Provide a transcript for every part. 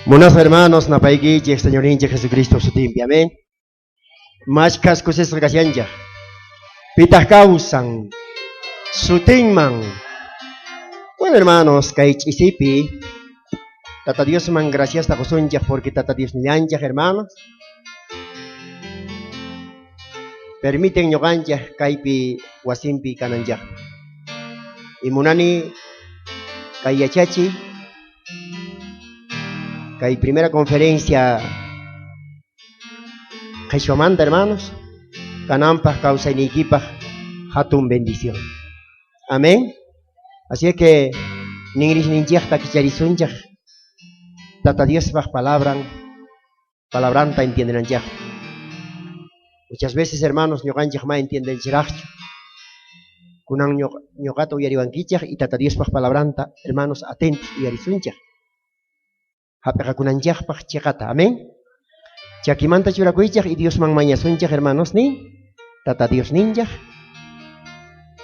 Munasqa hermanos, napaykichej Señorninchej Jesucristo sutinpi, amén. Mashkhas kusisqa kashanchej. Pitaj kawsan sutinman. Bueno, hermanos, kay ch'isipi Tata Diosman graciasta qosunchej porque Tata Diosnillanchej, hermanos, permiten ñoqanchej kaypi wasinpi kananchejta. Y munani kay yachachiy kay primera conferencia qheshwamanta, hermanos, kananpaj kawsayniykipaj jatun bendición. Amén. Así es que ninrisninchejta kicharisunchej Tata Diospaj palabran, palabranta entiendenanchejta. Muchas veces, hermanos, ñoqanchej ma entiendenchirajchu. Kunan ñoqata uyariwankichej y Tata Diospaj palabranta, hermanos, atentos uyarisunchej. Jap'iqakunanchejpaj cheqata. Amén. Chakimanta churakuychej y Diosman mañasunchej, hermanos, ni Tata Dios ninchej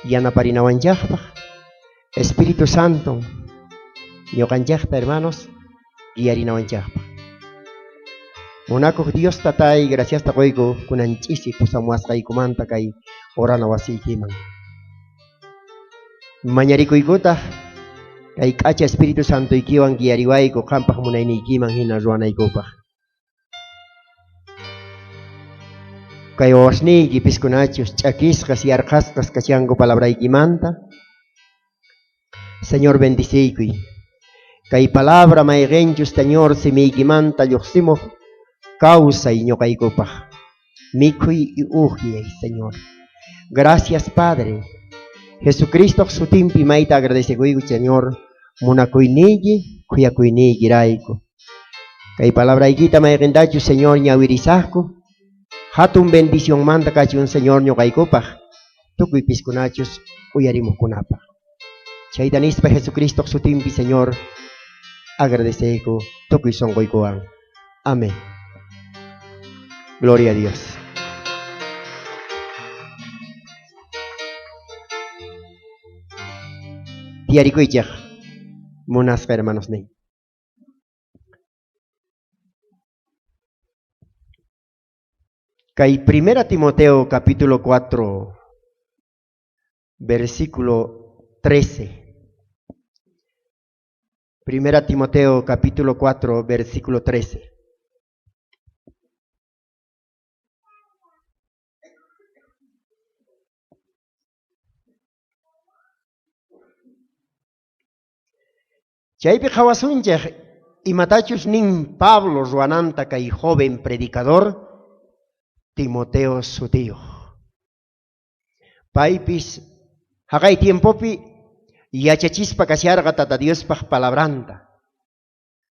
yanaparinawanchejpaj. Espíritu Santo ñoqanchejta, hermanos, guiarinawanchejpaj. Munakuj Dios tatay, graciasta qoyku kunan ch'isi pusamuwasqaykumanta kay orana wasiykiman. Mañarikuykutaj kay k'acha Espíritu Santoykiwan guiariwayku qampaj munayniykiman hina ruwanaykupaj. Kay wawasniyki piskunachus ch'akisqas yarqhasqas kashanku palabraykimanta. Señor, bendiciykuy. Kay palabra mayqenchus, Señor, simiykimanta lluqsimuq kawsay ñuqaykupaj. Mikhuy y ujyay, Señor. Gracias, Padre. Jesucristo sutinpi mayta agradecekuyku, Señor. Munakuyniyki, khuyakuyniykirayku. Kay palabraykita mayqentachus, Señor, ñawirisajku. Hatun bendicionmanta kachun, Señor, ñuqaykupaj. Tukuy piskunachus uyarimuqkunapaj. Chayta nispa Jesucristo sutinpi, Señor, agradeceyku tukuy sonqoykuwan. Amén. Gloria a Dios. Tiyarikuychej, munasqa hermanos nin. Kay Primera Timoteo capítulo 4, versículo 13. Primera Timoteo capítulo 4, versículo 13. Chaypi qhawasunchej imatachus nin Pablo ruwananta kay joven predicador Timoteo sutiyuq. Paypis jaqay tiempopi yachachispa kasharqa Tata Diospaj palabranta.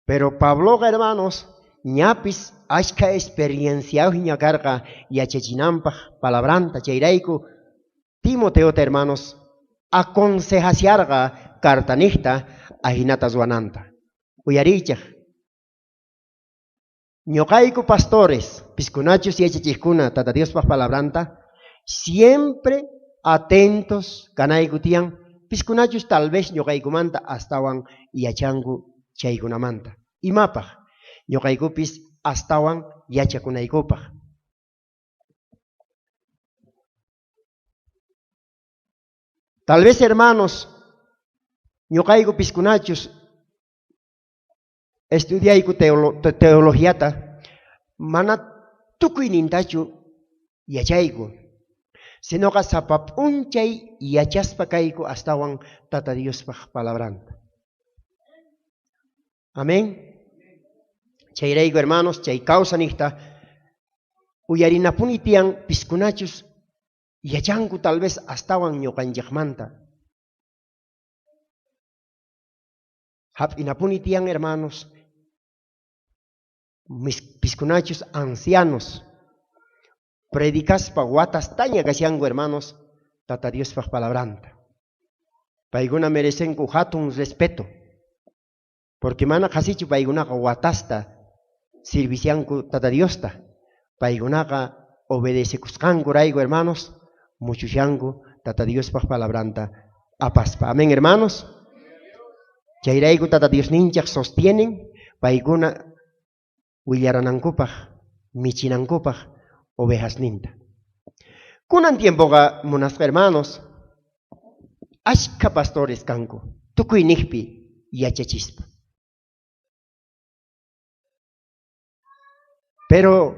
Pero Pabloqa, hermanos, ñapis ashkha experienciayuqña karqa yachachinanpaj palabranta. Chayrayku Timoteota, hermanos, aconsejasharqa cartanijta ajinata ruwananta. Uyariychej. Ñuqayku pastores, piskunachus yachachijkuna Tata Diospaj palabranta, siempre atentos kanayku tiyan, piskunachus tal vez ñuqaykumanta astawan yachanku chaykunamanta. Imapaj, ñuqaykupis astawan yachakunaykupaj. Tal vez, hermanos, ñuqayku piskunachus estudiayku teologiata, mana tukuynintachu yachayku, sinoqa sapa p'unchay yachaspa kayku astawan Tata Diospaj palabranta. Amén. Chayrayku, hermanos, chay kawsanijta uyarinapuni tiyan piskunachus yachanku tal vez astawan ñuqanchejmanta. Hap'inapuni tiyan, hermanos, piskunachus ancianos, predicaspa watastaña kashanku, hermanos, Tata Diospaj palabranta. Paykuna merecenku hatun respeto, porque mana qhasichu paykunaqa watasta sirvicianku Tata Diosta. Paykunaqa obedecekusqankurayku, hermanos, muchushanku Tata Diospaj palabranta apaspa. Amén, hermanos. Chayrayku Tata Diosninchej sostienen, Paykuna willaranankupaj, michinankupaj ovejasninta. Kunan tiempoqa, munasqa hermanos, ashkha pastores kanku, tukuynejpi yachachispa. Pero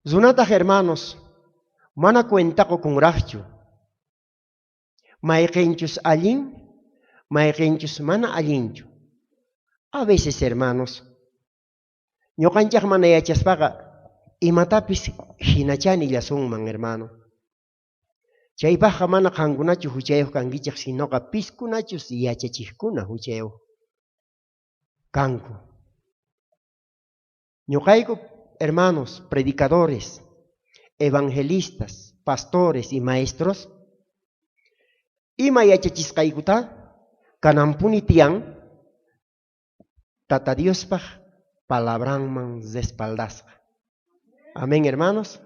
runataj, hermanos, mana cuenta qokunrajchu. Mayqenchus allin, mayqenchus mana allinchu. A veces, hermanos, ñuqanchej mana yachaspaqa imatapis jinachá nillasunman, hermano. Chaypajqa mana qankunachu huchayuq kankichej, sinoqa piskunachus yachachijkuna huchayuq kanku. Ñuqayku, hermanos, predicadores, evangelistas, pastores y maestros, ima yachachisqaykuta kanampuni tiyan Tata Diospaj palabranman respaldasqa. Amén, hermanos.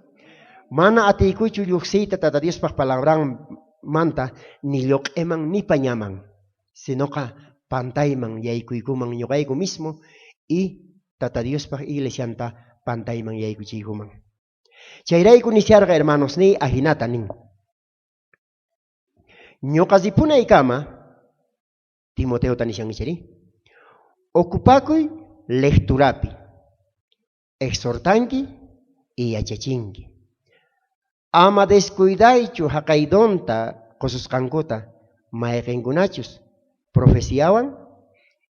Mana atiykuchu lluqsiyta Tata Diospaj palabranmanta ni lluq'iman ni pañaman, sinoqa pantayman yaykuykuman ñuqayku mismo y Tata Diospaj iglesianta pantayman yaykuchiykuman. Chayrayku nisharqa, hermanos, ni ajinata nin. Ñuqa ripunaykama, Timoteota nishan ichari, ocupakuy lecturapi, exhortanki y yachachinki. Ama descuidaychu haqay donta qosusqankuta mayqinkunachus profeciawan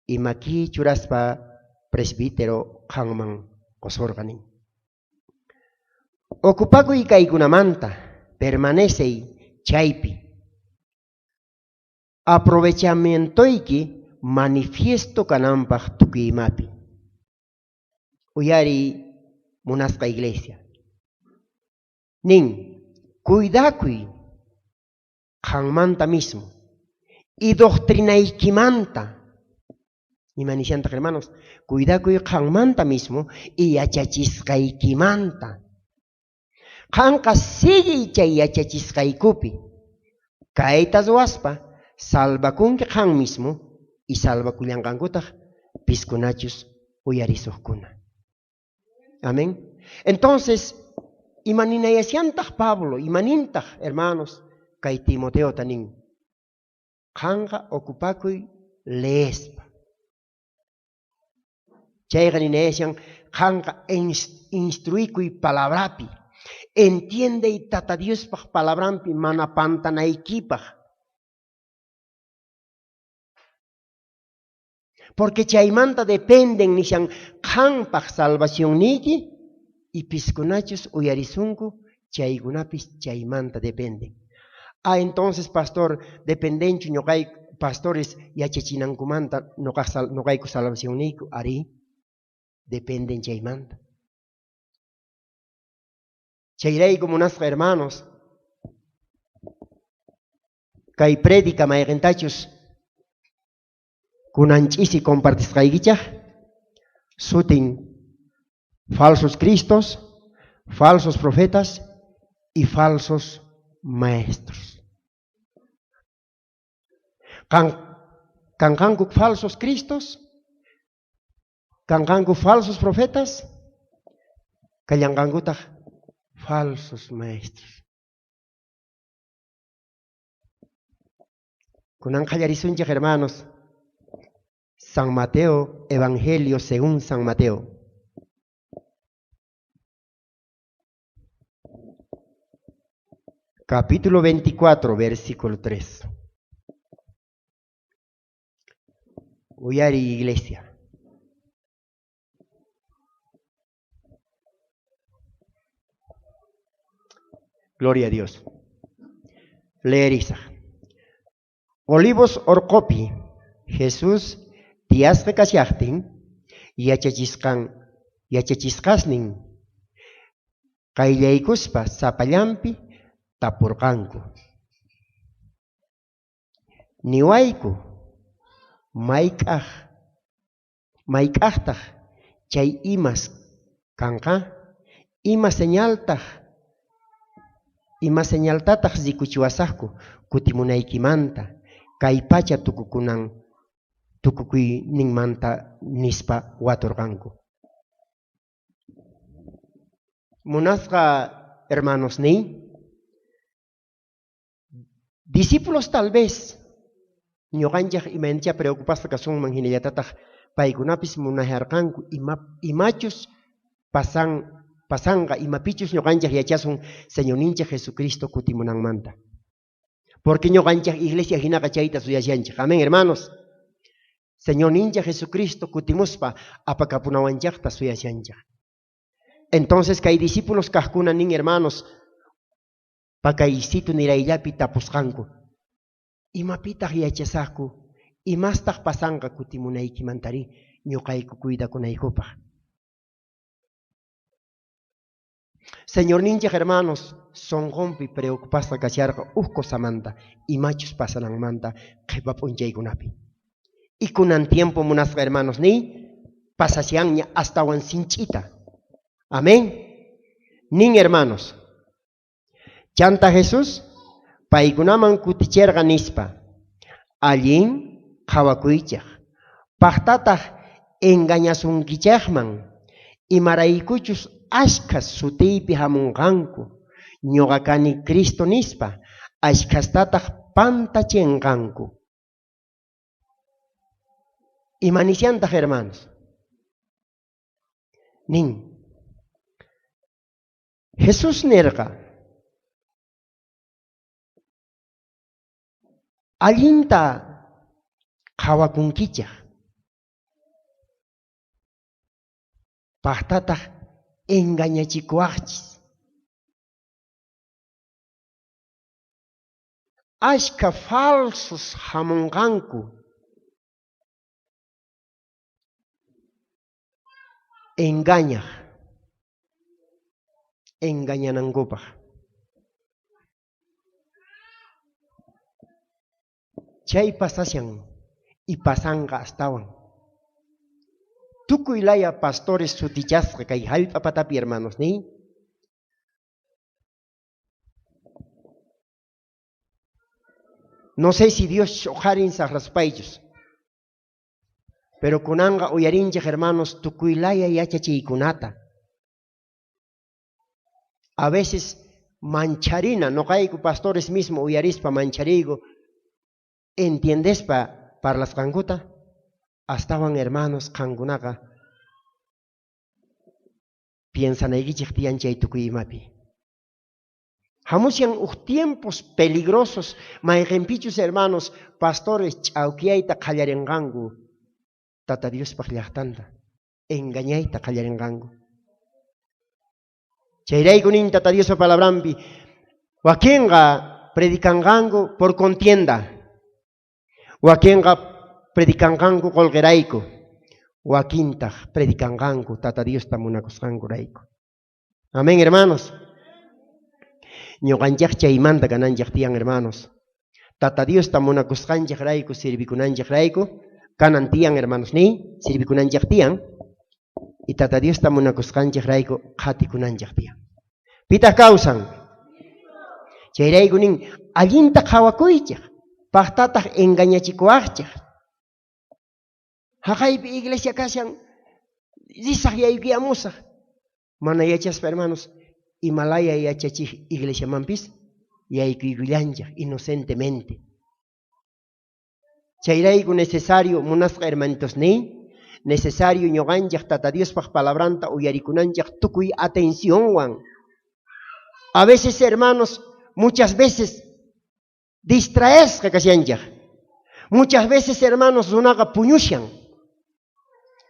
y maki churaspa presbítero qanman qosurqa nin. Ocupakuy kaykunamanta, permanecey chaypi. Aprovechamientoyki manifiesto kananpaj tukuy imapi. Uyariy munasqa iglesia. Nin, cuidakuy qanmanta mismo y doctrinaykimanta. Ima nishantaq, hermanos? Cuidakuy qanmanta mismo y yachachisqaykimanta. Qanqa siguiy chay yachachisqaykupi. Kayta ruwaspa salvakunki qan mismo y salvakullanqankutaq piskunachus uyarisuqkuna. Amén. Entonces, imaninayashantaq Pablo, imanintaq, hermanos, kay Timoteota nin. Qanqa ocupakuy leespa. Chayqa ninayashan qanqa instruikuy palabrapi. Entiendey Tata Diospaj palabranpi mana pantanaykipaj. Porque chaymanta dependen nishan qanpaj salvacionniyki y piskunachus uyarisunku chaykunapis chaymanta dependen. Ah, entonces, pastor, dependenchu ñuqay pastores yachachinankumanta ñuqayku salvacionniyku, arí, dependen chaymanta. Chayrayku munasqa hermanos, kay predica mayqintachus kunan ch'isi compartisqaykichaj, sutin falsos cristos, falsos profetas y falsos maestros. Kanqanku falsos cristos, kanqanku falsos profetas, kallanqankutaq falsos maestros. Kunan qallarisunchej, hermanos, San Mateo, Evangelio según San Mateo. Capítulo 24, versículo 3. Uyari, iglesia. Gloria a Dios. Leerisa. Olivos orqopi, Jesús tiyasqa kashaqtin, yachachisqasnin qayllaykuspa sapallanpi tapurqanku. Niwayku, mayk'ajtaj chay imas kanqa? Ima señaltaj? Ima señaltataq rikuchiwasaqku kutimunaykimanta kay pacha tukukunan Tukukuyninmanta nispa waturqanku. Munasqa hermanosniy, discípulos tal vez ñuqanchej imaynachá preocupasqa kasunman hinallatataq paykunapis munayarqanku imachus pasanqa, imapichus ñuqanchej yachasun Señorninchej Jesucristo kutimunanmanta. Porque ñuqanchej iglesia hinaqa chayta suyashanchej. Amén, hermanos. Señorninchej Jesucristo kutimuspa apakapunawanchejta suyashanchej. Entonces kay discípulos kajkuna nin, hermanos, pakaysitu nirayllapi tapusqanku. Imapitaq yachasaqku? Imastaq pasanqa kutimunaykimantari ñuqayku cuidakunaykupaq? Señorninchej hermanos, sonqonpi preocupasqa kasharqa uj cosamanta, imachus pasananmanta qhipa p'unchaykunapi. Y kunan tiempo munasqa hermanos niy, pasashanña astawan sinch'ita. Amén. Nin hermanos. Chanta Jesús paykunaman kuticherqa nispa, allin qhawakuychej, pajtataj engañasunkichejman, imaraykuchus ashkhas sutiypi hamunqanku, ñuqa kani Cristo nispa, ashkhastataj pantachenqanku. Imanisiantaq, hermanos? Nin. Jesús nerqa, allinta qhawakunkichej, pajtataj engañachikuwajchis. Ashkha falsos hamunqanku, engañaj, engañanankupaj. Chay pasashan y pasanqa astawan. Tukuy laya pastores sutichasqa kay jallp'a patapi, hermanos, ni? No sé si Dios uqharin saqraspaychus. Pero kunanqa uyarinchej, hermanos, tukuy laya yachachiykunata. A veces mancharina, noqayku pastores mismo uyarispa manchariyku, entiendespa parlasqankuta, astawan, hermanos, qankunaqa piensanaykichej tiyan chay tukuy imapi. Hamushan uj tiempos peligrosos, mayqinpichus, hermanos, pastores ch'awkiyayta qallarinqanku, Tata Diospaq llaqtanta engañayta qallarinqanku. Chayrayku nin Tata Diospa palabranpi, wakinqa predicanqanku por contienda, wakinqa predicanqanku qolqerayku, wakintaq predicanqanku Tata Diosta munakusqankurayku. Amén, hermanos. Ñuqanchej chaymanta kananchej tiyan, hermanos. Tata Diosta munakusqanchejrayku, sirvikunanchejrayku, kanan tiyan, hermanos, ni sirvikunanchej tiyan, y Tata Diosta munakusqanchejrayku qhatikunanchej tiyan. Pitaq kawsan? Chayrayku nin, allinta qhawakuychej, pajtataq engañachikuwajchej. Jaqaypi iglesia kashan, risaj yaykuyamusaj. Mana yachaspa, hermanos, imalaya yachachij iglesiamanpis yaykuykullanchej inocentemente. Chayrayku necesario, munasqa hermanitos ni, necesario ñuqanchej Tata Diospaj palabranta uyarikunanchej tukuy atencionwan. A veces, hermanos, muchas veces distraesqa kashanchej. Muchas veces, hermanos, runaqa puñushan.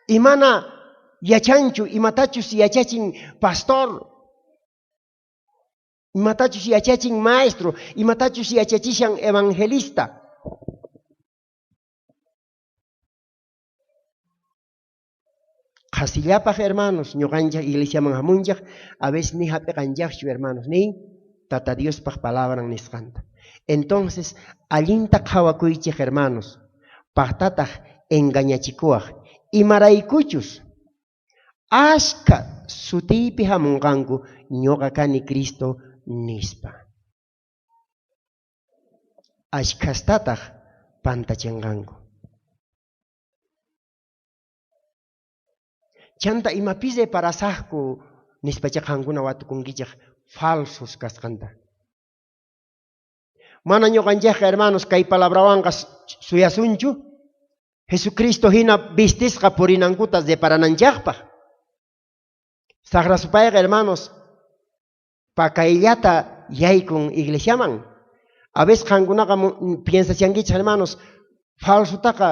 Imana yachanchu, imatachus yachachin pastor, imatachus yachachin maestro, imatachus yachachishan evangelista. Qhasillapaj, hermanos, ñuqanchej iglesiaman hamunchej, a veces ni hap'iqanchejchu, hermanos, ni Tata Diospaj palabran nisqanta. Entonces, allinta qhawakuychej, hermanos, pajtataj engañachikuwaj, imaraykuchus ashka sutiypi hamunqanku, ñuqa kani Cristo nispa. Ashkhastataq pantachinqanku. Chanta imapis reparasajku nispacha qankuna watukunkichej falsos kasqanta. Mana ñuqanchejqa, hermanos, kay palabrawanqa suyasunchu Jesucristo hina vistisqa purinankuta reparananchejpaj. Sajra supayqa, hermanos, pakayllata yaykun iglesiaman. A veces qankunaqa piensashankichej, hermanos, falsotaqa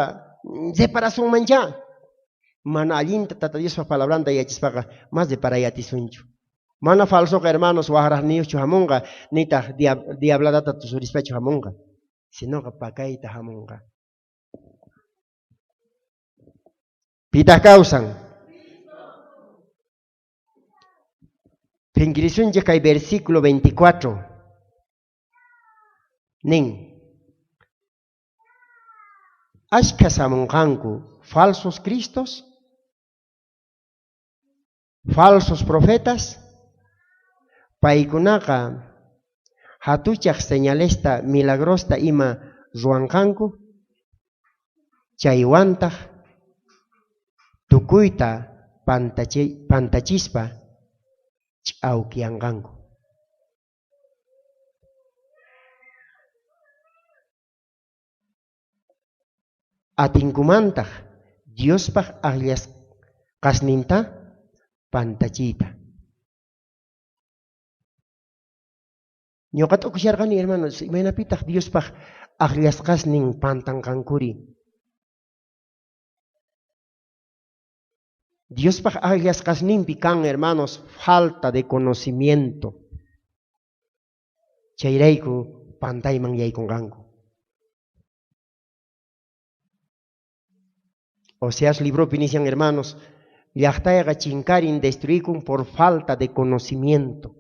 reparasunmanchá. Mana allinta Tata Diospa palabranta yachaspaqa mas reparay atisunchu. Mana falsoqa, hermanos, wajrajniyojchu hamunqa, nitaj diabladata tusurispachu hamunqa, sinoqa pakayta hamunqa. Pitaj kawsan? Phinkirisunchej kay versículo 24. Nin: Ashkhas hamunqanku falsos cristos, falsos profetas, paykunaqa jatuchaj señalesta, milagrosta ima ruwanqanku, chaywantaj tukuyta pantachispa ch'awkiyanqanku. Atinkumantaj Diospaj ajllasqasninta pantachiyta. Ñuqa t'ukusharqani, hermanos, imaynapitaj Diospaj ajllasqasnin pantanqankuri. Diospaj ajllasqasninpi kan, hermanos, falta de conocimiento. Chayrayku pantayman yaykunqanku. Oseas libropi nishan, hermanos, llajtayqa chinkarin, destruikun por falta de conocimiento.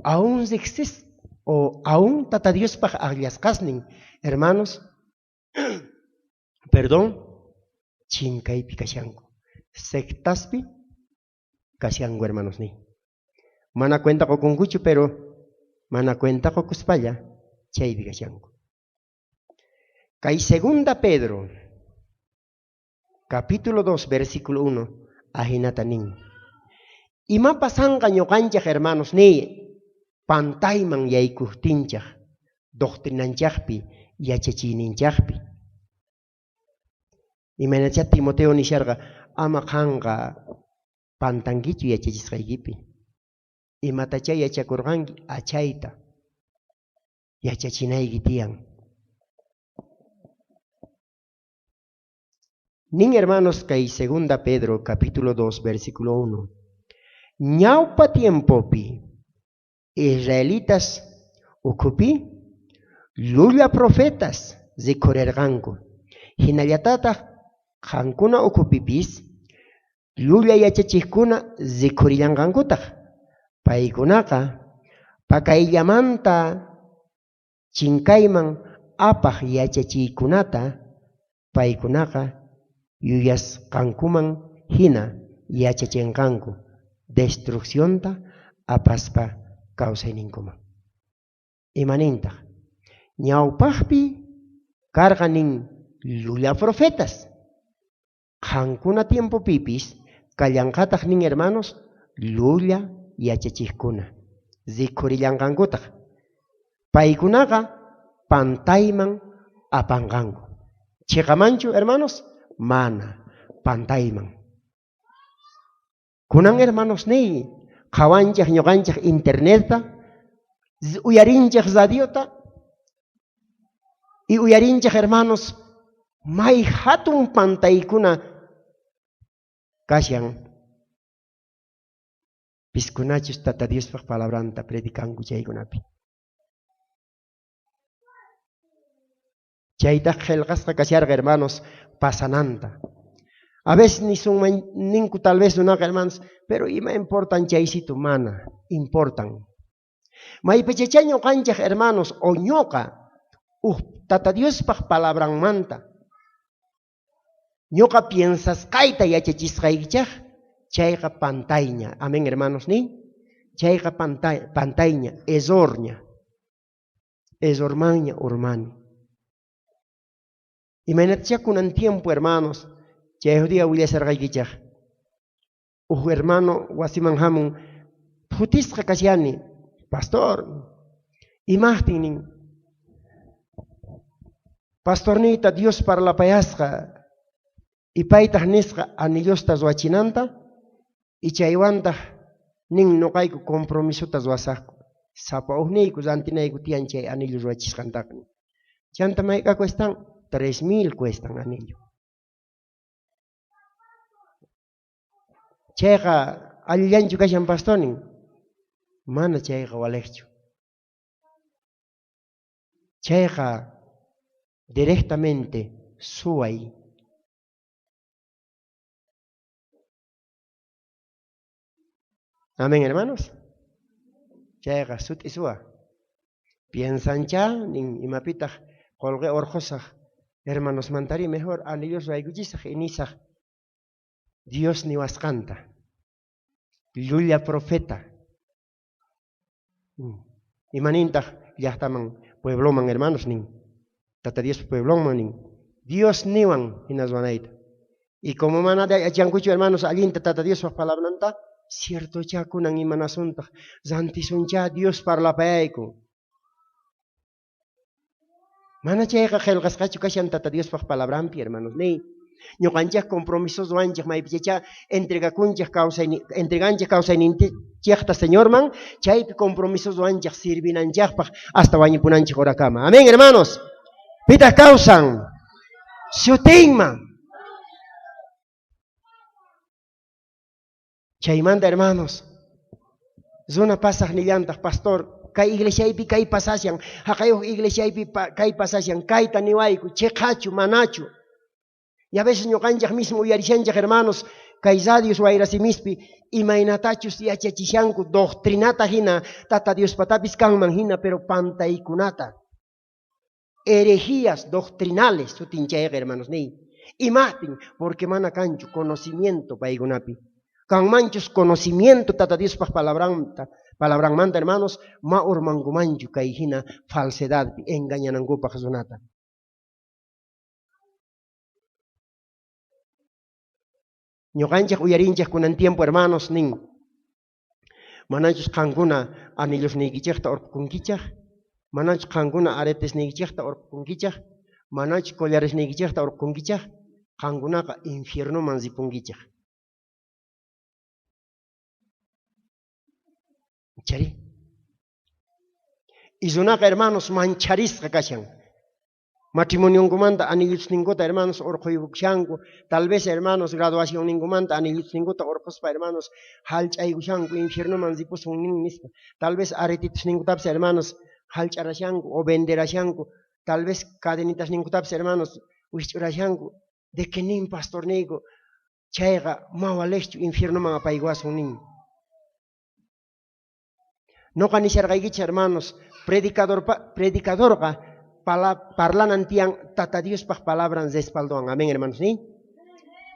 Aún existe o aún Tata Diospaj ajllasqasnin, hermanos, perdón, chinkaypi kashanku. Sectaspi kashanku, hermanos, ni. Mana cuenta qokunkuchu, pero mana cuenta qokuspalla chaypi kashanku. Kay segunda Pedro, capítulo 2, versículo 1, ajinata nin. Ima pasanqa ñuqanchej, hermanos, ni pantayman yaykujtinchej, doctrinanchejpi, yachachiyninchejpi. Imaynachá Timoteo nisharqa, ama qanqa pantankichu yachachisqaykipi. Imatachá yachakurqanki achayta yachachinayki tiyan. Nin, hermanos, kay segunda Pedro, capítulo 2, versículo 1. Ñawpa tiempopi, israelitas ukhupi, llulla profetas rikhurerqanku. Hinallatataj qankuna ukhupipis llulla yachachejkuna rikhurillanqankutaj. Paykunaqa pakayllamanta chinkayman apaj yachachiykunata paykunaqa yuyasqankuman hina yachachenqanku, destruccionta apaspa kawsayninkuman. Imanintaj? Ñawpajpi karqa nin llulla profetas. Qankuna tiempopipis kallanqataj nin, hermanos, llulla yachachejkuna rikhurillanqankutaj. Paykunaqa pantayman apanqanku. Chiqamanchu, hermanos? Mana, pantayman. Kunan, hermanos, niy, qhawanchej ñuqanchej internetta, uyarinchej radiota, y uyarinchej, hermanos, may hatun pantaykuna kashan. Piskunachus Tata Diospaj palabranta predikanku chaykunapi. Chaytaj qhelqasqa kasharqa, hermanos, pasananta. A veces nisunman ninku tal vez runaqa, hermanos, pero ima importan chaysitu? Mana importan. Maypachachá ñuqanchej, hermanos, o ñuqa uj Tata Diospaj palabranmanta ñuqa piensasqayta yachachisqaykichej, chayqa pantayña. Amén, hermanos, ni? Chayqa pantayña, errorña. Errormanña urmani. Imaynatachá kunan tiempo, hermanos, Chay uj día willasharqaykichej. Uj hermano wasiman jamun, phutisqa kashani, pastor. Imajtin nin, pastorniyta Dios parlapayasqa, y paytaj nisqa anillosta ruwachinanta, y chaywantaj nin noqayku compromisota ruwasajku. Sapa ujniyku rantinayku tiyan chay anillo ruwachisqantaqa. Chanta mayk'a cuestan? 3000 cuestan anillo. Chayqa allillanchu kashan pastornin? Mana chayqa walejchu. Chayqa directamente suway. Amén, hermanos. Chayqa sut'i suwa. Piensancha nin imapitaq qolqe orqosaj hermanosmantari mejor anillos raykuchisaj y nisaj Dios niwasqanta. Llulla profeta. Imanintaq llaqtaman, puebloman, hermanos nin. Tata Dios pueblonman nin. Dios niwan hina ruwanayta. Y como mana yachankuchu hermanos allinta Tata Diospaj palabranta, ciertocha kunan imanasuntaq, rantisuncha Dios parlapayayku. Mana chayqa qhelqasqachu kashan Tata Diospaj palabranpi, hermanos niy. Ñuqanchej compromisos ruwanchej maypichacha entregakunchej kawsayni entreganchej kawsayninchejta Señorman, chaypi compromisos ruwanchej sirvinanchejpaj hasta wañupunanchej horakama. Amén, hermanos. Pitaq kawsan sutinman. Chaymanta, hermanos, runa pasaj nillantaj, pastor, kay iglesiaypi kay pasashan, haqayuq iglesiaypi kay pasashan, kayta niwayku, cheqachu, manachu. Y a veces ñuqanchej mismo uyarishanchej, hermanos, kay radios wayrasimispi, imaynatachus yachachishanku doctrinata hina, Tata Diospatapis kanman hina, pero pantaykunata. Herejías doctrinales sutinchayqa, hermanos, niy. Imajtin, porque mana kanchu conocimiento paykunapi. Kanmanchus conocimiento Tata Diospaj palabranta, palabranmanta, hermanos, ma urmankumanchu kay hina falsedadpi engañanankupaj runata. Ñuqanchej uyarinchej kunan tiempo, hermanos, nin. Manachus qankuna anillosniykichejta orqokunkichej, manachus qankuna aretesniykichejta orqokunkichej, manachus collaresniykichejta orqokunkichej, qankunaqa infiernoman ripunkichej. Chari. Y runaqa, hermanos, mancharisqa kashan. Matrimonionkumanta anillosninkuta, hermanos, orqhoykushanku. Tal vez, hermanos, graduacionninkumanta anillosninkuta orqhospa, hermanos, hallch'aykushanku, infiernoman ripusun nin nispa. Tal vez aretitusninkutapis, hermanos, hallch'arashanku o venderashanku. Tal vez cadenitasninkutapis, hermanos, wisch'urashanku. De que nin, pastorniyku, chayqa ma walejchu infiernoman apaykuwasun nin. Noqa nisharqaykichej, hermanos, predicadorqa parlanan tiyan Tata Diospaj palabran respaldowan. Amén, hermanos, ni?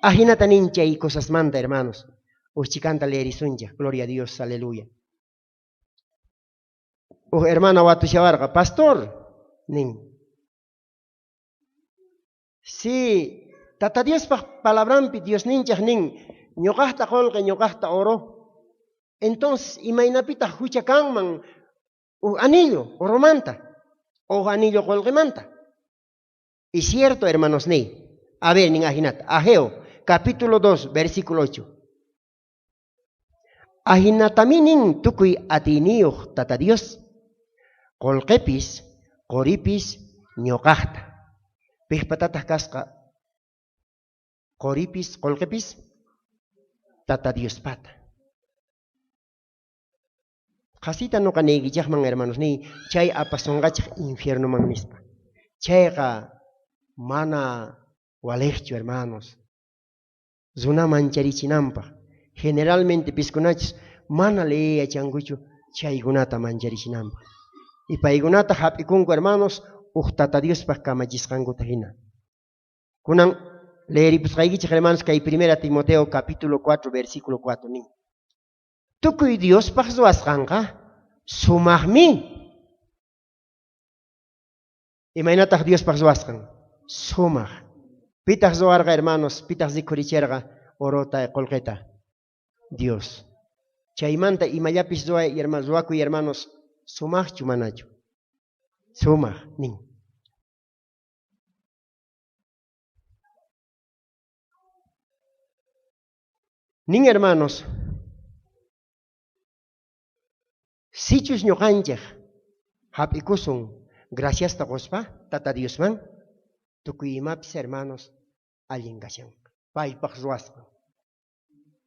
Ajinata nin chay cosasmanta, hermanos. Uchikanta leerisunchej. Gloria a Dios, aleluya. Uj hermana watushawarqa, pastor, nin. Si Tata Diospaj palabranpi Diosninchej nin, ñuqajta qolqe, ñuqajta oro. Entonces, imaynapitaq hucha kanman uj anillo oromanta, uj anillo qolqemanta. Y cierto, hermanos, ni. A ver, nin ajinata. Ageo, capítulo 2, versículo 8. Ajinatami nin tukuy atiyniyuq Tata Dios, qolqepis, qoripis, ñuqajta. Pejpatataq kasqa qoripis, qolqepis, Tata Diospata. Qasita noqa niykichejman, hermanos, niy, chay apasonqachej infiernoman nispa. Chayqa mana walejchu, hermanos. Runa mancharichinanpaj. Generalmente piskunachus mana leey yachankuchu chaykunata mancharichinanpaj. Y paykunata hap'ikunku, hermanos, uj Tata Diospaj kamachisqankuta hina. Kunan leeripusqaykichej, hermanos, kay primera Timoteo capítulo 4, versículo 4 nin. Tukuy Diospaj ruwasqanqa sumaqmi. Imaynataq Diospaj ruwasqan? Sumaq. Pitaj ruwarqa, hermanos? Pitaj rikhuricherqa orota, qolqeta? Dios. Chaymanta imallapis ruway, ruwakuy, hermanos, sumajchu manachu? Sumaj, nin. Nin, hermanos, sichus ñuqanchej hap'ikusun graciasta qospa Tata Diosman, tukuy imapis, hermanos, allin kashan paypaj ruwasqan.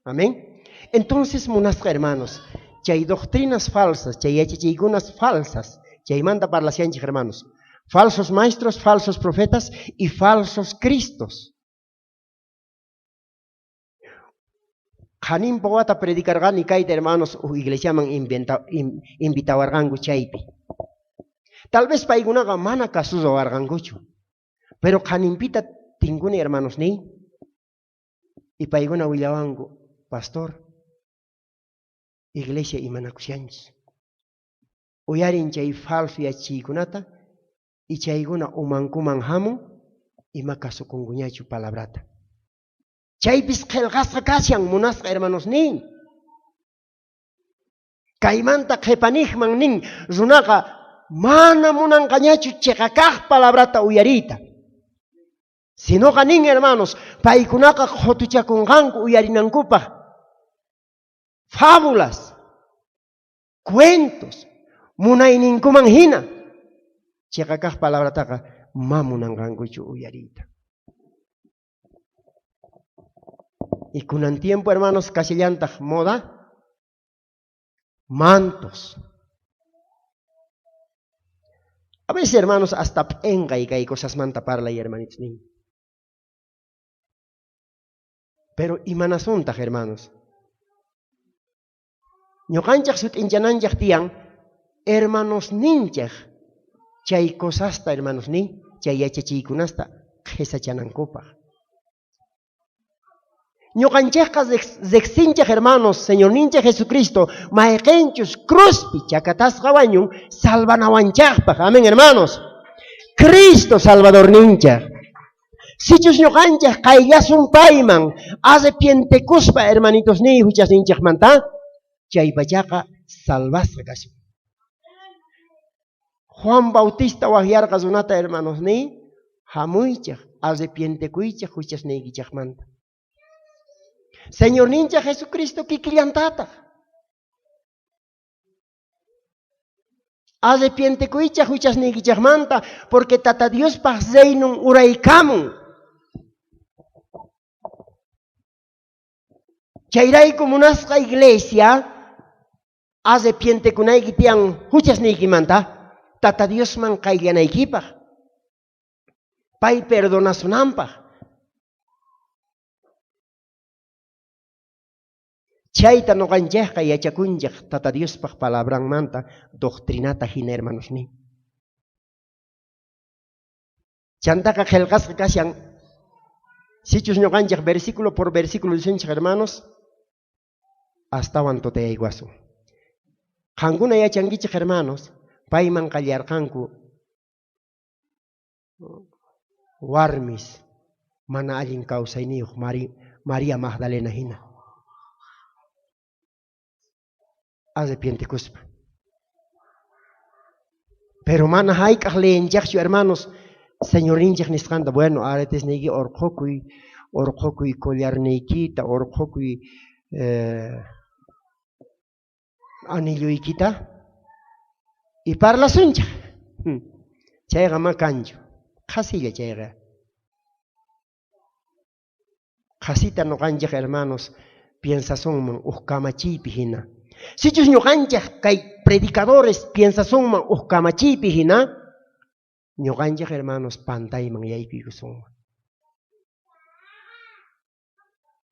Amén. Entonces, munasqa hermanos, chay doctrinas falsas, chay yachachiykunas falsas, chaymanta parlashanchej, hermanos. Falsos maestros, falsos profetas y falsos cristos. Qhanimpa wata predicarqani kayta, hermanos, uj iglesiaman invitawarqanku chaypi. Tal vez paykunaqa mana kasuwarqankuchu. Pero qhanimpita tinkuni, hermanos, niy. Y paykuna willawanku, pastor, iglesia imanakushanchis. Uyarin chay falso yachachiykunata y chaykuna umankuman hamun ima kasukunkuñachu palabrata. Chaypis qhelqasqa kashan, munasqa hermanos nin. Kaymanta qhepanijman nin, runaqa mana munanqañachu cheqa kaq palabrata uyariyta. Sinoqa nin, hermanos, paykunaqa qhotuchakunqanku uyarinankupaj fábulas, cuentos, munayninkuman hina. Cheqa kaq palabrataqa ma munanqankuchu uyariyta. Y kunan tiempo, hermanos, kashallantaj moda mantos. A veces, hermanos, hasta p'enqay kay cosasmanta parlay, hermanitos nin. Pero imanasuntaj, hermanos? Ñuqanchej sut'inchananchej tiyan, hermanos ninchej, chay cosasta, hermanos ni, chay yachachiykunasta qhesachanankupaj. Ñuqanchejqa rejsinchej, hermanos, Señorninchej Jesucristo, mayqenchus cruzpi chakatasqa wañun salvanawanchejpaj. Amén, hermanos. Cristo Salvadorninchej. Sichus ñuqanchej qayllasun payman arrepientekuspa, hermanitos ni, huchasninchejmanta, chaypachaqa salvasqa kasun. Juan Bautista wajyarqa runata, hermanos ni, hamuychej, arrepientekuychej huchasniykichejmanta. Señorninchej Jesucristo kikillantataj. Arrepientekuychej huchasniykichejmanta, porque Tata Diospaj reinon uraykamun. Chayrayku munasqa iglesia, arrepientekunayki tiyan huchasniykimanta, Tata Diosman qayllanaykipaj, pay perdonasunanpaj. Chayta noqanchejqa yachakunchej Tata Diospaj palabranmanta doctrinata hina, hermanos ni. Chantaqa qhelqasqa kashan, sichus ñuqanchej versículo por versículo risunchej, hermanos, astawan tutayaykuwasun. Qankuna yachankichej, hermanos, payman qallarqanku warmis mana allin kawsayniyuq María Magdalena hina. Arrepientekuspa. Pero mana hayk'aq leyenchejchu, hermanos, Señorninchej nisqanta, bueno, aretesniyki orqhukuy, orqhukuy collarniykita, orqhukuy anilluykita y parlasunchej. Chayqa ma kanchu. Qhasilla chayqa. Qhasita noqanchej, hermanos, piensasunman uj kamachiypi hina. Sichus ñuqanchej kay predicadores piensasunman uj kamachiypi hina, ñuqanchej, hermanos, pantayman yaykuykusunman.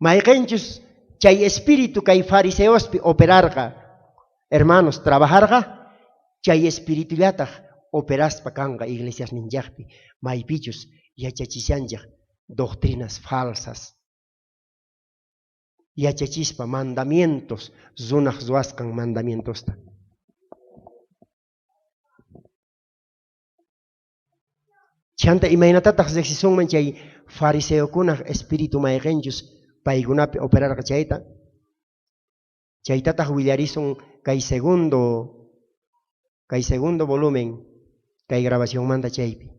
Mayqenchus chay espíritu kay fariseospi operarqa, hermanos, trabajarqa, chay espiritullataj operaspa kanqa iglesias ninchejpi, maypichus yachachishanchej doctrinas falsas. Yachachispa mandamientos, runaj ruwasqan mandamientosta. Chanta imaynatataj rejsisunman chay fariseokunaj espíritu mayqenchus paykunapi operarqa chayta? Chaytataj willarisun kay segundo volumen kay grabacionmanta chaypi.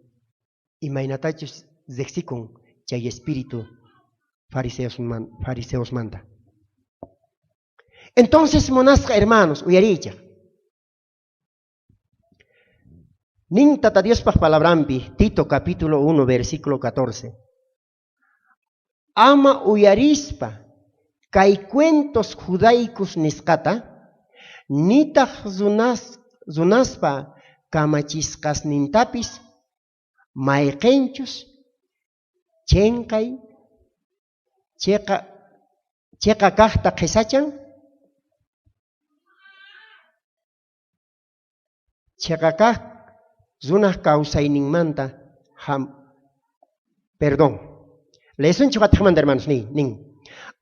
Imaynatachus rejsikun chay espíritu fariseosmanta. Entonces, munasqa hermanos, uyariychej. Nin Tata Diospaj palabrampi, Tito capítulo 1, versículo 14. Ama uyarispa kay cuentos judaicos nisqata, nitaj runaspa kamachisqasnintapis mayqenchus chinkay cheqa kajta qhesachan, cheqa kaj runaj kawsayninmanta ham. Perdón. Leesunchej watejmanta, hermanos, nin.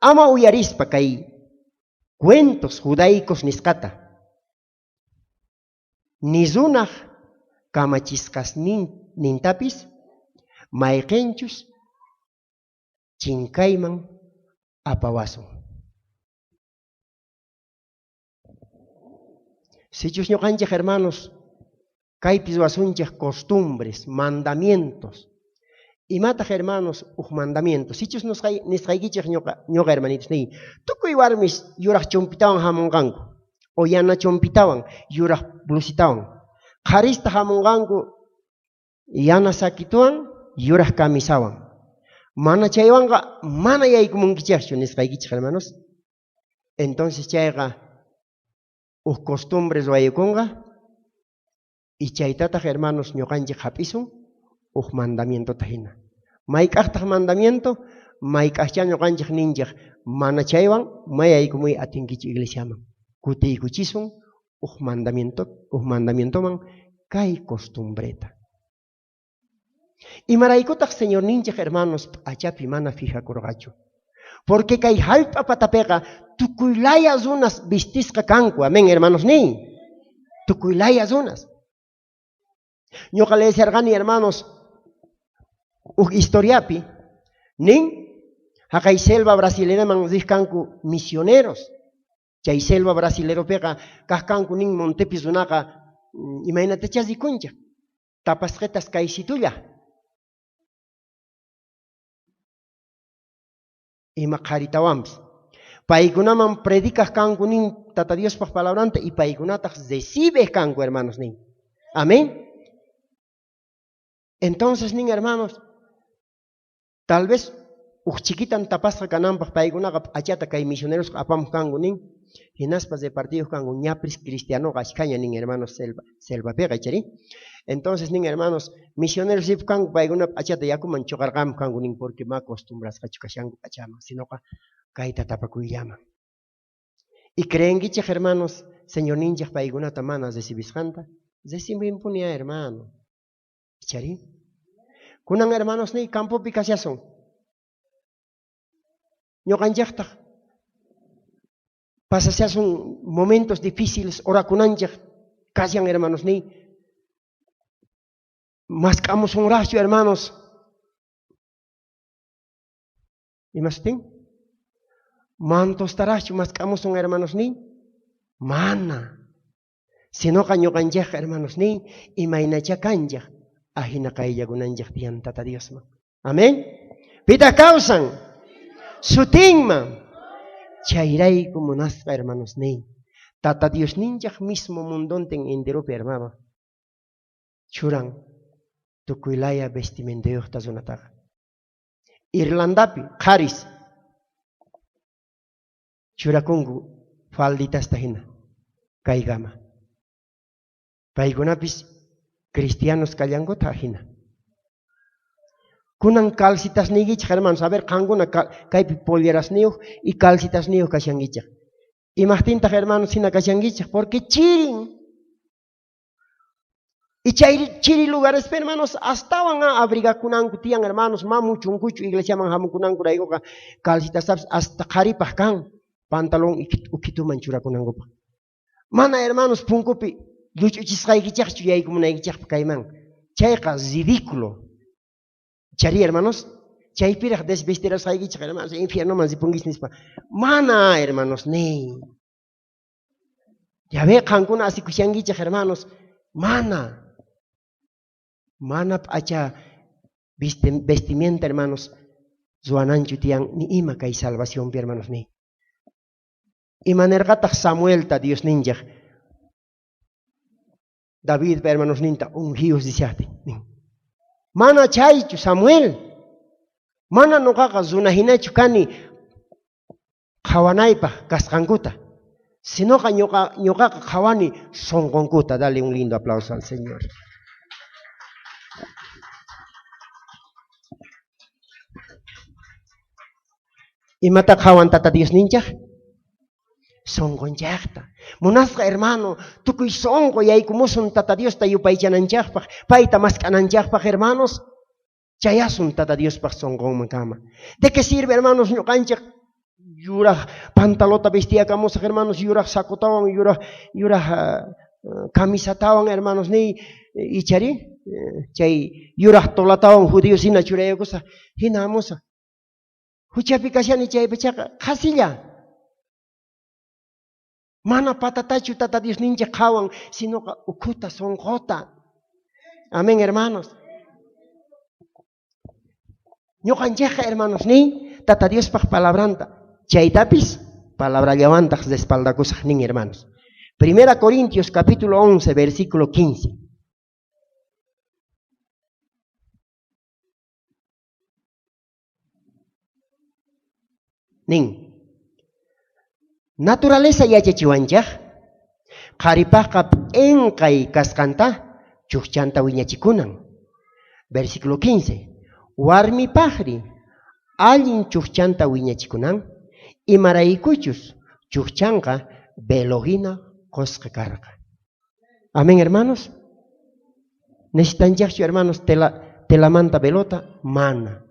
Ama uyarispa kay cuentos judaicos nisqata, ni runaj kamachisqasnintapis mayqenchus chinkayman apawasun. Sichus ñuqanchej, hermanos, kaypi ruwasunchej costumbres, mandamientos. Imataj, hermanos, uj mandamiento? Sichus nisqaykichej ñuqa, hermanitos, niy, tukuy warmis yuraj chumpitawan hamunqanku, o yana chumpitawan, yuraj blusitawan. Qharista hamunqanku yana sakituwan, yuraj camisawan. Mana chaywanqa mana yaykumunkichejchu nisqaykichej, hermanos. Entonces chayqa uj costumbre ruwaykunqa y chaytataq, hermanos, ñuqanchik hap'isun uj mandamientota hina. Mayk'aqtaq mandamiento? Mayk'aqcha ñuqanchik ninchej mana chaywan mayaykumuy atinkichu iglesiaman. Kutiykuchisun uj mandamiento, uj mandamientoman kay costumbreta. Imaraykutaq Señorninchik, hermanos, p'achapi mana fijakurqachu? Porque kay hallp'a patapiqa tukuy laya runas vistisqa kanku. Amén, hermanos, niy. Tukuy laya runas. Ñuqa leesharqani, hermanos, uj historiapi, nin, haqay selva brasileñaman riq kanku misioneros. Chay selva brasileropiqa kaq kanku nin montepi runaqa imaynatachá rikunchik. Tapasqetas kaysitulla. Ima qharitawanpis. Paykunaman predicaj kanku nin Tata Diospaj palabranta y paykunataq recibe kanku, hermanos, nin. Amén. Entonces nin, hermanos, tal vez uj chiquitan tapasqa kananpaj paykunaqa p'achata kay misioneros apamuq kanku nin. Hinaspa repartido kanku ñapis cristianoqa ashkhaña nin, hermanos, selvapiqa ichari. Entonces nin, hermanos, misioneros rip kanku paykuna p'achata yakuman chuqarqamuq kanku nin porque ma acostumbrasqachu kashanku p'achaman, sinoqa kayta tapakuyllaman. Y creenkichej, hermanos, Señorninchej paykunata mana recibisqanta? Recibinpuni, hermano. Ichari? Kunan, hermanos, niy campopi kashasun. Ñuqanchejtaj pasashasun momentos difíciles, orakunanchej kashan, hermanos, niy. Mask'amusunraqchu, hermanos. Imasutin? Mantostaraqchu mask'amusun, hermanos, niy? Mana. Sinoqa ñuqanchejqa, hermanos, niy, imaynachá kanchej ajina qayllakunanchej tiyan Tata Diosman. Amén. Pitaq kawsan? Sutinman. Chayrayku munasqa, hermanos, niy. Tata Diosninchej mismo mundontin enteropi, hermano, churan tukuy laya vestimentayuqta runataqa. Irlandapi qharis churakunku falditasta hina kaykama. Paykunapis cristianos kallankuta hina. Kunan calcitasniykichej, hermanos, a ver, qankuna kaypi pollerasniyuq y calcitasniyuq kashankichej. Imajtintaq, hermanos, hina kashankichej? Porque chirin. Y chay chiri lugares, hermanos, astawan abrigakunanku tiyan, hermanos, mamu chunkuchu iglesiaman hamukunankuraykuqa calcitastapis hasta qharipaj kan pantalón ukituman churakunankupaj. Mana, hermanos, punkupi lluch'uchisqaykichejchu yaykumunaykichejpa kayman. Chayqa ridículo. Chari, hermanos, chaypiraj desvestirasqaykichej, hermanos, infiernoman ripunkichej nispa. Mana, hermanos, ni. Ya ve, qankuna asikushankichej, hermanos, mana. Mana p'acha vestimenta, hermanos, ruwananchu tiyan ni ima kay salvacionpi, hermanos, ni. Imanerqataj Samuelta Diosninchej Davidpa hermanosninta ungidos dishajtin. Mana chaychu, Samuel. Mana noqaqa runa hinachu kani qhawanaypaj kasqankuta. Sinoqa ñuqaqa qhawani sonqonkuta. Dale un lindo aplauso al Señor. Imata qhawan Tata Diosninchej? Sonqonchejta. Munasqa hermano, tukuy sonqo yaykumusun Tata Diosta yupaychananchejpaj, payta mask'ananchejpaj, hermanos, chayasun Tata Diospaj sonqonman kama. ¿De qué sirve, hermanos, ñuqanchej yuraj pantalota vestiyakamusaj, hermanos, yuraj sacotawan, yuraj camisatawan, hermanos, ni ichari, chay yuraj tolatawan judíos hina churayakusaj, hina hamusaj. Huchapi kashani chaypachaqa qhasilla. Mana patatachu Tata Diosninchej qhawan, sinoqa ukhuta sonqota. Amén, hermanos. Ñuqanchejqa, hermanos, ni Tata Diospaj palabranta. Chaytapis palabrallawantaj respaldakusaj nin, hermanos. Primera Corintios capítulo 11, versículo 15. Nin. Naturaleza yachachiwanchej, qharipajqa p'enqay kasqanta chujchanta wiñachikunan. Versículo 15. Warmipajri allin chujchanta wiñachikunan, imaraykuchus chujchanqa velo hina qosqa karqa. Amén, hermanos. Necesitanchejchu, hermanos, telamanta velota? Mana.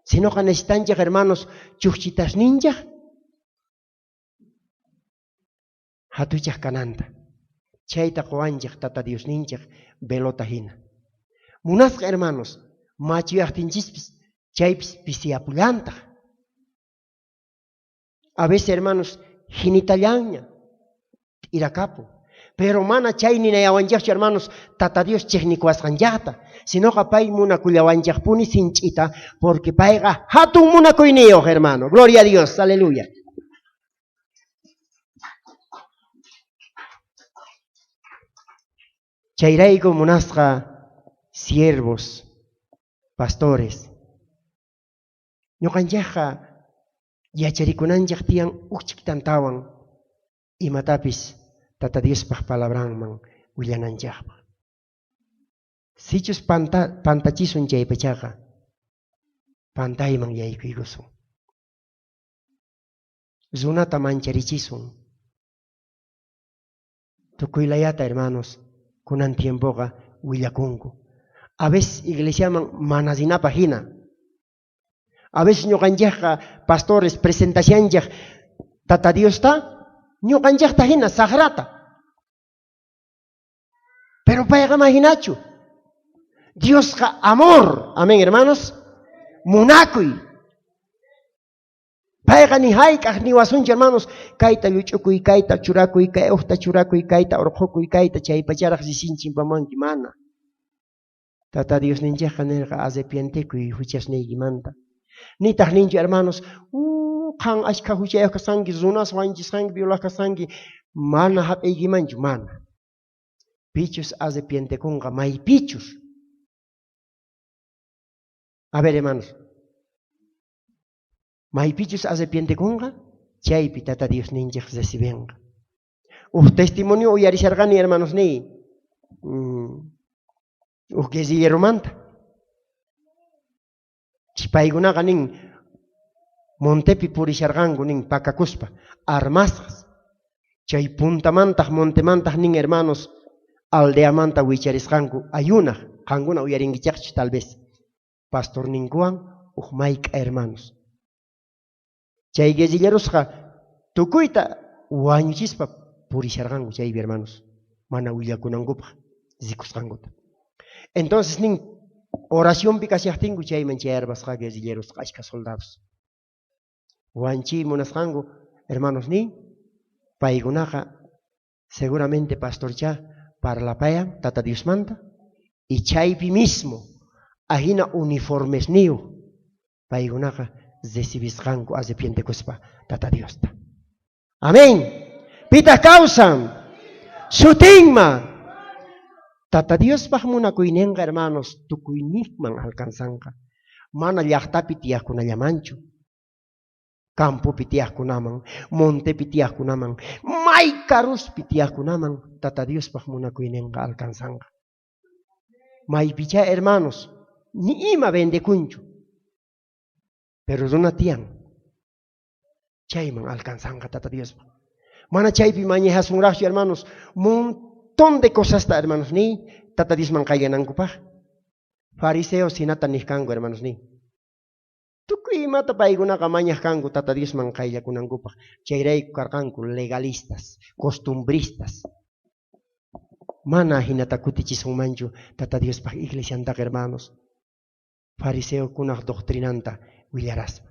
Sinoqa necesitanchej, hermanos, chujchitasninchej hatuchaj kananta. Chayta qowanchej Tata Diosninchej velota hina. Munasqa, hermanos, machuyajtinchispis chaypis pisiyapullantaj. A veces, hermanos, jinitallanña t'irakapu. Pero mana chay ninayawanchejchu, hermanos, Tata Dios chejnikuwasqanchejta, sinoqa pay munakullawanchejpuni sinch'ita, porque payqa hatun munakuyniyoj, hermano. Gloria a Dios, aleluya. Chayrayku munasqa siervos, pastores. Ñuqanchejqa yacharikunanchej tiyan ujchiktantawan imatapis Tata Diospaj palabranman willananchejpaj. Sichus pantachisun chaypachaqa, pantayman yaykuykusun. Runata mancharichisun. Tukuylayata, hermanos, kunan tiempoqa willakunku. A veces iglesiaman mana rinapaj hina. A veces ñuqanchejqa pastores presentacianchej Tata Diosta ñuqanchejta hina sajrata. Pero payqa ma hinachu. Diosqa amor. Amén, hermanos. Munakuy. Payqa ni hayk'aj ni wasunchu, hermanos, kayta lluch'ukuy, kayta churakuy, kay uqta churakuy, kayta urqhukuy, kayta chaypacharaj risinchimpamanki, mana. Tata Diosninchejqa nerqa arrepientekuy huchasniykimanta. Nitaq ninchu, hermanos, qan ashkha huchayuq kasqanki, runas wañuchisqanki, violaq kasqanki, mana hap'iykimanchu, mana. Pichus arrepientekunqa, maypichus. A ver, hermanos, maypichus arrepientekunqa, chaypi Tata Diosninchej recibenqa. Uj testimonio uyarisharqani, hermanos, niy, uj guerrilleromanta. Paykunaqa nin montepi purisharqanku nin pakakuspa, armasqas. Chay puntamantaj montemantaj nin, hermanos, aldeamanta wicharisqanku ayunaj, qankuna uyarinkichejchu tal vez. Pastorninkuwan uj mayk'a, hermanos. Chay guerrillerosqa tukuyta wañuchispa purisharqanku chaypi, hermanos, mana willakunankupaj rikusqankuta. Entonces nin Oracionpi kashajtinku chayman chayarpasqa guerrillerosqa ashkha soldados. Wanchiy munasqanku, hermanos nin, paykunaqa seguramente pastorchá parlapayan Tata Diosmanta y chaypi mismo ajina uniformesniyuq paykunaqa recibisqanku arrepientekuspa Tata Diosta. Amén. Pitaq kawsan? Sutinma. Tata Diospaq munakuyninqa, hermanos, tukuyniqman alcanzanqa. Mana llaqtapi tiyaqkunallamanchu. Campopi tiyaqkunaman, montepi tiyaqkunaman, may karuspi tiyaqkunaman Tata Diospaq munakuyninqa alcanzanqa. Maypichá, hermanos, ni ima vendekunchu. Pero runa tiyan. Chayman alcanzanqa Tata Diospaq. Mana chaypi mañajasunraqchu, hermanos, montón de cosasta, hermanos, ni Tata Diosman qayllanankupaq. Fariseos hinata niq kanku, hermanos, ni. Tukuy imata paykunaqa mañaq kanku Tata Diosman qayllakunankupaq. Chayrayku karqanku legalistas, costumbristas. Mana hinata kutichisunmanchu Tata Diospaq iglesiantaqa, hermanos. Fariseokunaq doctrinanta willaraspa.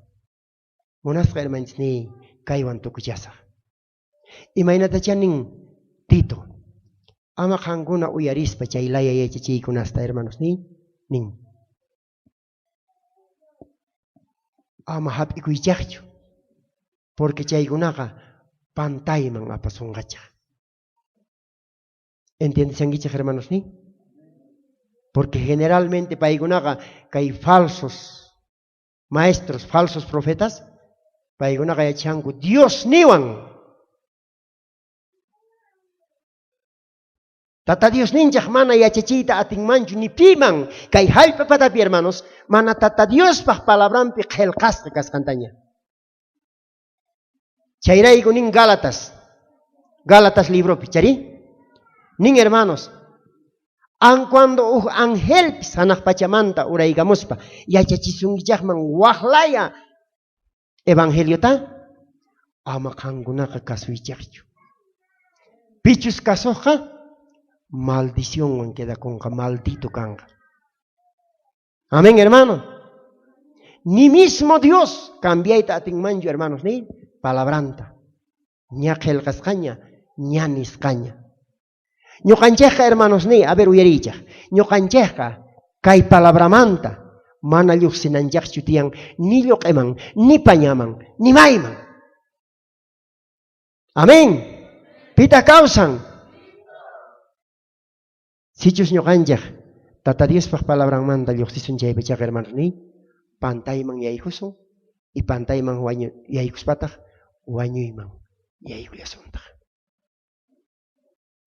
Munasqa hermanosniy, kaywan tukuchasaq. Imaynatachá nin Tito, ama qankuna uyarispa chay laya yachachiykunasta, hermanos, ni nin. Ama hap'ikuychaqchu, porque chaykunaqa pantayman apasunqachaq. ¿Entiendesankichej, hermanos, ni? Porque generalmente paykunaqa kay falsos maestros, falsos profetas, paykunaqa yachanku Dios niwan. Tata Dios ninchaj mana yachachiyta atinmanchu ni piman kay jallp'a patapi, hermanos, mana Tata Diospaq palabranpi qhelqasqa kasqantaña. Chayrayku nin Gálatas, Gálatas libropi, chari? Nin, hermanos, an cuando uj angelpis hanaq pachamanta uraykamuspa yachachisunkichaqman waqlaya evangeliota, ama qankunaqa kasuychaqchu. Pichus kasuqqa maldicionwan quedakunqa, maldito kanqa. Amén, hermano. Ni mismo Dios cambiayta atinmanchu, hermanos, ni palabranta. Ña qhelqasqaña, ña nisqaña. Ñuqanchejqa, hermanos, ni, a ver, uyariychaj. Ñuqanchejqa kay palabramanta mana lluqsinanchaqchu tiyan ni lluq'iman, ni pañaman, ni mayman. Amén. Pita kawsan. Sichus ñuqanchej Tata Diospaq palabranmanta lluqsisun chaypachaqa, hermanos, ni pantayman yaykusun y pantayman yaykuspataq wañuyman yaykullasuntaq.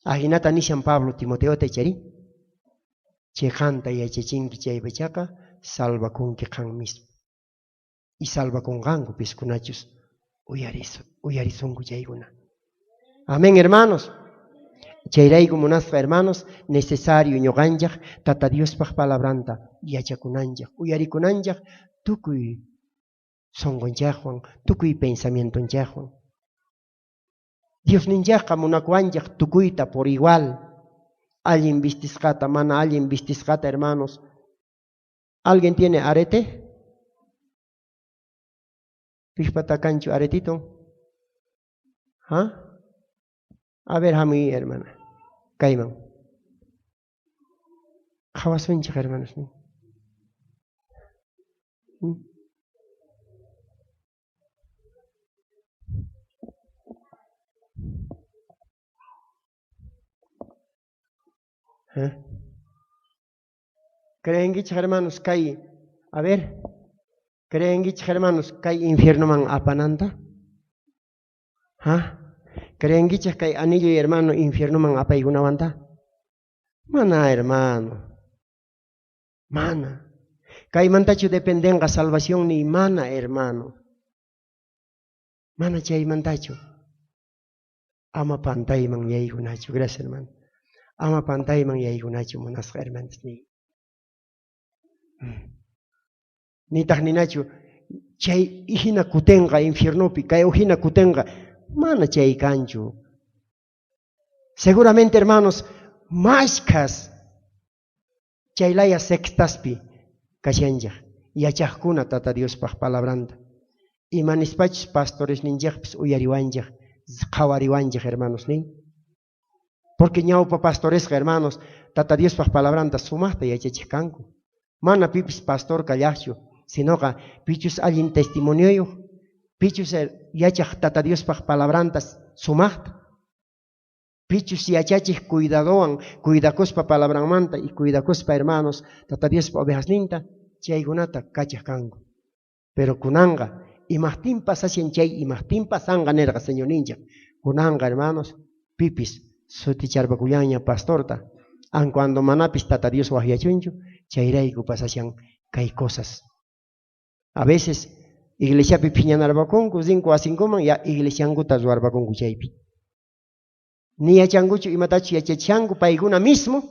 Ajinata nishan Pablo Timoteota chari, cheqanta yachachinki chaypachaqa salvakunki qan mismo. Y salvakunqanku piskunachus uyarisunku chaykuna. Amén, hermanos. Chayrayku munasqa, hermanos, necesario ñuqanchaq Tata Diospaq palabranta yachakunanchaq, uyarikunanchaq tukuy sonqonchaqwan, tukuy pensamientonchaqwan. Diosninchaqqa munakuwanchaq tukuyta por igual. Allin vistisqata, mana allin vistisqata, hermanos. ¿Alguien tiene arete? Pishpata kanchu aretito? ¿Ah? A ver, hamuy, hermana. Kayman. Qhawasunchik, hermanos. ¿Eh? Creenkichik, hermanos, kay, a ver, creenkichik, hermanos, kay infiernoman apananta? ¿Ah? Creenkichik kay anillo y hermano infiernoman apaykunawanta? Mana, hermano. Mana. Kaymantachu dependenqa salvación ni mana, hermano. Mana chaymantachu. Ama pantayman yaykunachu. Gracias, hermano. Ama pantayman yaykunachu munasqa hermanos ni. Nitaq ninachu chay hina kutenqa infiernopi, kay hina kutenqa, mana chay kanchu. Seguramente, hermanos, mashkhas Chay laya sectaspi kashanchej, yachajkuna Tata Diospaj palabranta. Ima nispachus pastoresninchejpis uyariwanchej, qhawariwanchej, hermanos, nin. Porque ñawpa pastoresqa, hermanos, Tata Diospaj palabranta sumajta yachachej kanku. Mana pipis pastor kallajchu, sinoqa pichus allin testimonioyoj, pichus yachaj Tata Diospaj palabranta sumajta, pichus yachachej cuidadowan, cuidakuspa palabranmanta y cuidakuspa, hermanos, Tata Diospa ovejasninta, chaykunata kachaj kanku. Pero kunanqa, imajtin pasashan chay, imajtin pasanqa nerqa Señorninchej. Kunanqa, hermanos, pipis suticharpakullaña pastorta, aun cuando manapis Tata Dios wajyachunchu, chayrayku pasashan kay cosas. A veces iglesiapi phiñanarpakunku, rinku wasinkuman, ya iglesiankuta ruwarpakunku chaypi. Ni yachankuchu imatachu yachachanku paykuna mismo,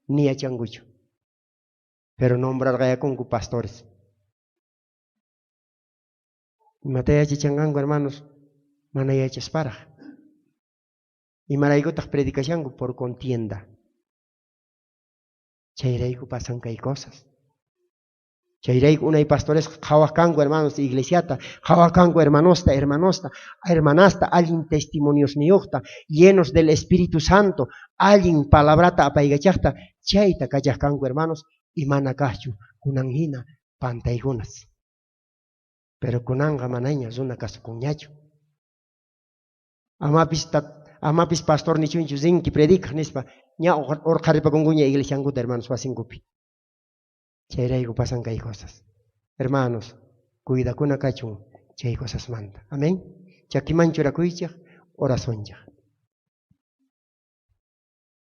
ni yachankuchu. Pero nombrarqayakunku pastores. Imata yachachanqanku, hermanos, mana yachasparaj. Imaraykutaq predicashanku por contienda. Chayrayku pasan kay cosas. Chayrayku unay pastores qhawaj kanku, hermanos, iglesiata, qhawaj kanku hermanosta, hermanosta, hermanasta, allin testimoniosniyuqta, llenos del Espíritu Santo, allin palabrata apaykachajta, chayta kachaj kanku, hermanos, y mana kajchu kunan hina pantaykunas. Pero kunanqa manaña runa kasukunñachu. Amapis, amapis pastor nichunchu rinki predicaj nispa, ña urqharipakunkuña iglesiankuta, hermanos, wasinkupi. Chayrayku pasan kay cosas. Hermanos, cuidakuna kachun chay cosasmanta. Amén. Chakiman churakuychej, orasunchej.